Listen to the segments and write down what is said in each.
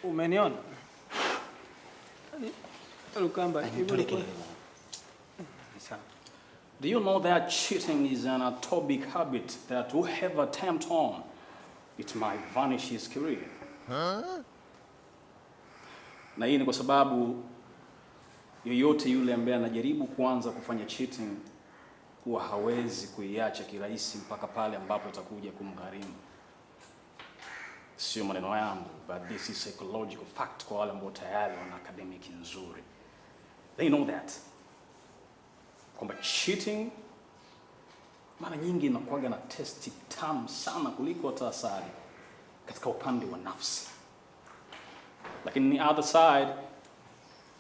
Umeniona? Lukamba, hivyo Sawa. Do you know that cheating is an atomic habit that whoever attempt on, it might vanish his career? Na hii ni kwa sababu yoyote yule ambaye anajaribu kuanza kufanya cheating huwa hawezi kuiacha kirahisi mpaka pale ambapo itakuja kumgharimu. Sio maneno yangu, but this is psychological fact kwa wale ambao tayari wana academic nzuri. They know that kwamba cheating mara nyingi inakuwaga na taste tamu sana kuliko hata asali katika upande wa nafsi, lakini the other side,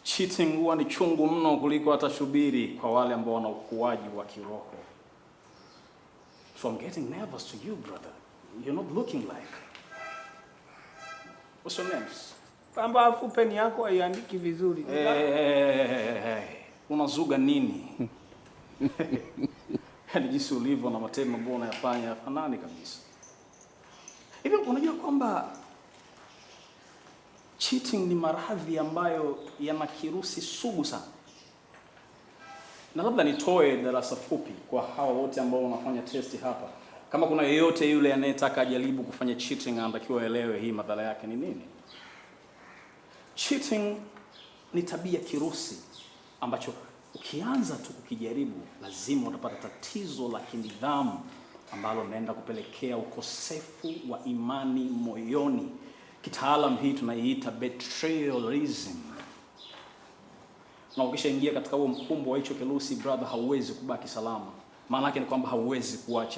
cheating huwa ni chungu mno kuliko hata shubiri kwa wale ambao wana ukuaji wa kiroho. So I'm getting nervous to you, brother. You're not looking like. What's your name? Pamba, afu peni yako haiandiki vizuri. Hey, hey, hey, hey. Unazuga nini? Yaani jinsi ulivyo na matendo ambayo unayafanya hayafanani kabisa. Hivi unajua kwamba cheating ni maradhi ambayo yana kirusi sugu sana? Na labda nitoe darasa fupi kwa hawa wote ambao wanafanya test hapa. Kama kuna yeyote yule anayetaka ajaribu kufanya cheating, anatakiwa aelewe hii madhara yake ni nini. Cheating ni tabia kirusi ambacho ukianza tu kukijaribu lazima utapata tatizo la kinidhamu ambalo linaenda kupelekea ukosefu wa imani moyoni. Kitaalam hii tunaiita betrayalism. Na ukishaingia katika huo mkumbo wa hicho kirusi, brother, hauwezi kubaki salama. Maana yake ni kwamba hauwezi kuacha.